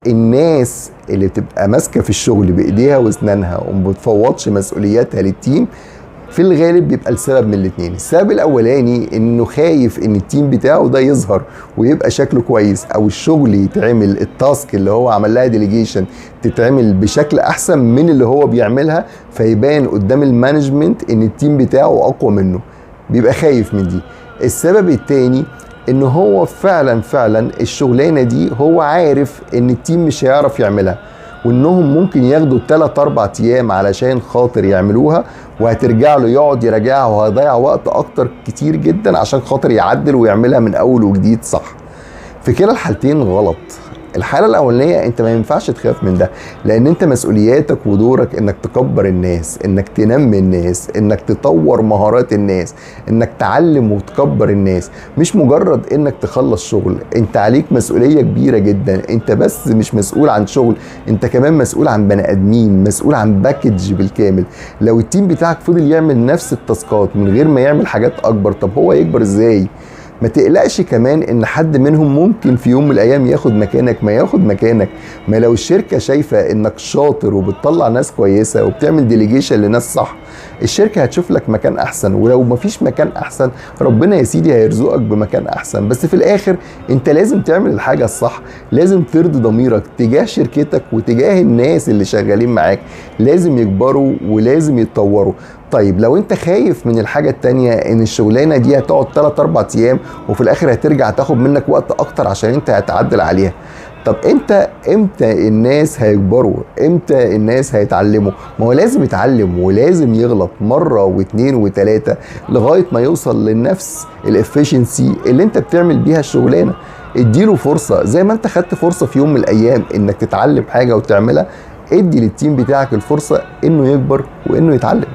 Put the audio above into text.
الناس اللي بتبقى ماسكه في الشغل بايديها واسنانها وما بتفوضش مسؤولياتها لل team في الغالب بيبقى السبب من الاثنين. السبب الاولاني انه خايف ان ال team بتاعه ده يظهر ويبقى شكله كويس، او الشغل يتعمل، ال task اللي هو عمل لها delegation تتعمل بشكل احسن من اللي هو بيعملها، فيبان قدام ال management ان ال team بتاعه اقوى منه، بيبقى خايف من دي. السبب التاني ان هو فعلا فعلا الشغلانة دي هو عارف ان ال team مش هيعرف يعملها، وانهم ممكن ياخدوا 3 4 ايام علشان خاطر يعملوها، وهترجع له يقعد يراجعها وهيضيع وقت اكتر كتير جدا عشان خاطر يعدل ويعملها من اول وجديد صح. في كلا الحالتين غلط. الحالة الأولانية أنت ما ينفعش تخاف من ده، لأن أنت مسؤولياتك ودورك إنك تكبر الناس، إنك تنمي الناس، إنك تطور مهارات الناس، إنك تعلم وتكبر الناس، مش مجرد إنك تخلص شغل. أنت عليك مسؤولية كبيرة جدا، أنت بس مش مسؤول عن شغل، أنت كمان مسؤول عن بني آدمين، مسؤول عن package بالكامل. لو ال team بتاعك فضل يعمل نفس ال task ات من غير ما يعمل حاجات أكبر، طب هو يكبر إزاي؟ ما تقلقش كمان ان حد منهم ممكن في يوم من الايام ياخد مكانك، ما ياخد مكانك. ما لو الشركة شايفة انك شاطر وبتطلع ناس كويسة وبتعمل delegation لناس صح، الشركة هتشوف لك مكان احسن، ولو ما فيش مكان احسن ربنا يا سيدي هيرزقك بمكان احسن. بس في الاخر انت لازم تعمل الحاجة الصح، لازم ترضي ضميرك تجاه شركتك وتجاه الناس اللي شغالين معاك، لازم يكبروا ولازم يتطوروا. طيب لو انت خايف من الحاجة التانية ان الشغلانة دي هتقعد 3 4 ايام وفي الاخر هترجع تاخد منك وقت اكتر عشان انت هتعدل عليها، طب انت امتى الناس هيكبروا؟ امتى الناس هيتعلموا؟ ما هو لازم يتعلم ولازم يغلط مرة واتنين وتلاتة لغاية ما يوصل لنفس ال efficiency اللي انت بتعمل بيها الشغلانة. اديله فرصة، زي ما انت خدت فرصة في يوم من الايام انك تتعلم حاجة وتعملها، ادي لل team بتاعك الفرصة انه يكبر وانه يتعلم.